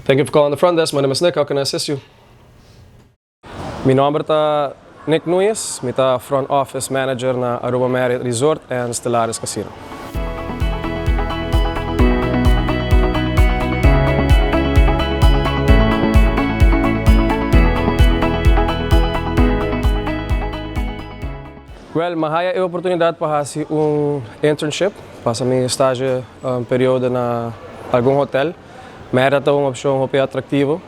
Thank you for calling the front desk. My name is Nick. How can I assist you? Mi nomber ta Nick Nuñez. Mi ta front office manager na Aruba Marriott Resort and Stellaris Casino. Well, mi a haya e oportunidad pa haci un internship, pasa mi stage periodo na algun hotel. Marriott ta un opcion hopi atractivo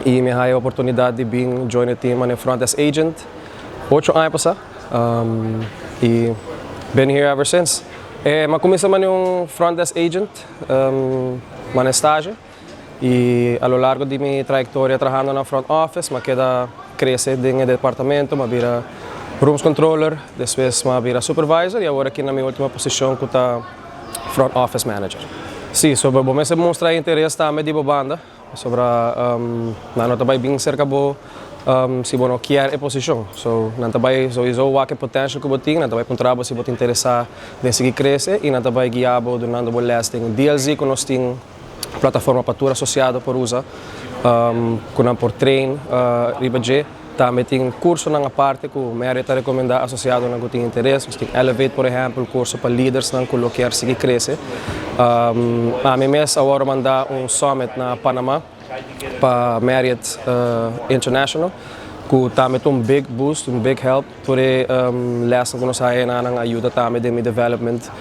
y mi a haya e oportunidad di bin join e team manera front desk agent 8 aña pasa y been here ever since. Mi a cuminsa manera un front desk agent manera stage y a lo largo di mi trayectoria trahando na front office mi a keda crece den e departamento, mi a bira rooms controller, despues mi a bira supervisor y awor aki na mi ultimo posicion cu ta front office manager. Si, sobre bo mester mustra interes tambe di bo banda, pasobra nan no ta bay bin cerca bo si bo no kier e posicion. So, nan ta bay sowieso wak e potential cu bo tin, nan ta bay puntra bo si bo ta interesa den sigui crece y nan ta bay guia bo dunando bo les den DLZ cu nos tin plataforma pa tur asociado por usa, cu nan por train riba dje. Tambe tin cursonan aparte cu Marriott ta recomenda asociadonan cu tin interes. Nos tin Elevate, por ehempel, curso pa lidersnan cu lo kier sigui crece. Ami mes awor a manda un summit na Panama pa Marriott International, cu tambe ta un big boost, un big help. Tur e lesnan cu nos haya nan a yuda tambe den mi development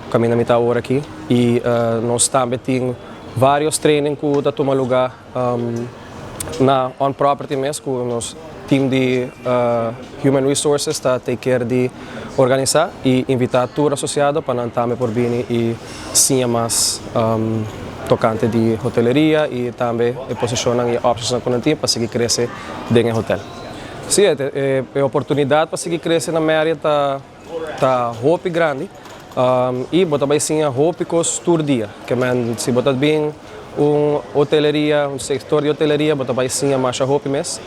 caminda mi ta awor aki. Y nos tambe tin varios training cu ta tuma luga na on property mes cu nos team di Human Resources ta take care di organisa y invita tur asociado pa nan tambe por bini y siña mas tocante di hoteleria y tambe e posicionnan y optionsnan cu nan tin pa sigui crece den e hotel. Si, e oportunidad pa sigui crece na Marriott ta ta hopi grandi y bo ta bay siña hopi cos tur dia. Ke men si bo ta bin un hoteleria, un sector di hoteleria, bo ta bay siña masha hopi mes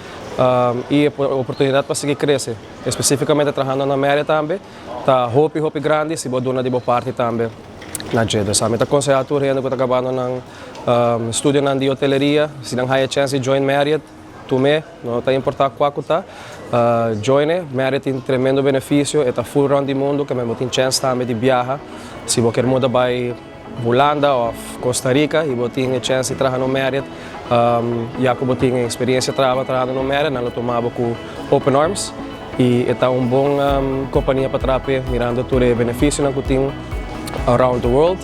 y e oportunidad pa sigui crece, especificamente trahando na Marriott tambe, ta hopi hopi grandi si bo duna di bo parti tambe na dje. Dus ami ta conseha tur hende cu ta cabando nan studionan di hoteleria, si nan haya chance di join Marriott, Tum'é, no ta importá kua ku ta, join'é. Marriott tin tremendo benefisio, e ta full rònt di mundu, ke men bo tin chèns tambe di biaha. Si bo kier muda bai Hulanda òf Costa Rica i bo tin e chèns di traha na un Marriott, ya ku bo tin e eksperensia traba trahando na un Marriott, nan lo tuma bo ku open arms. I e ta un bon kompania pa traha p'e, mirando tur e benefisionan ku tin around the world.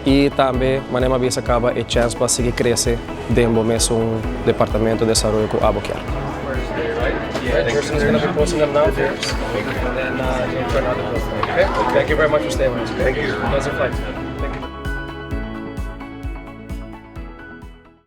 I tambe manera mi a bisa caba e chance pa sigui crece den bo mesun departamento desaroyo cu abo kier.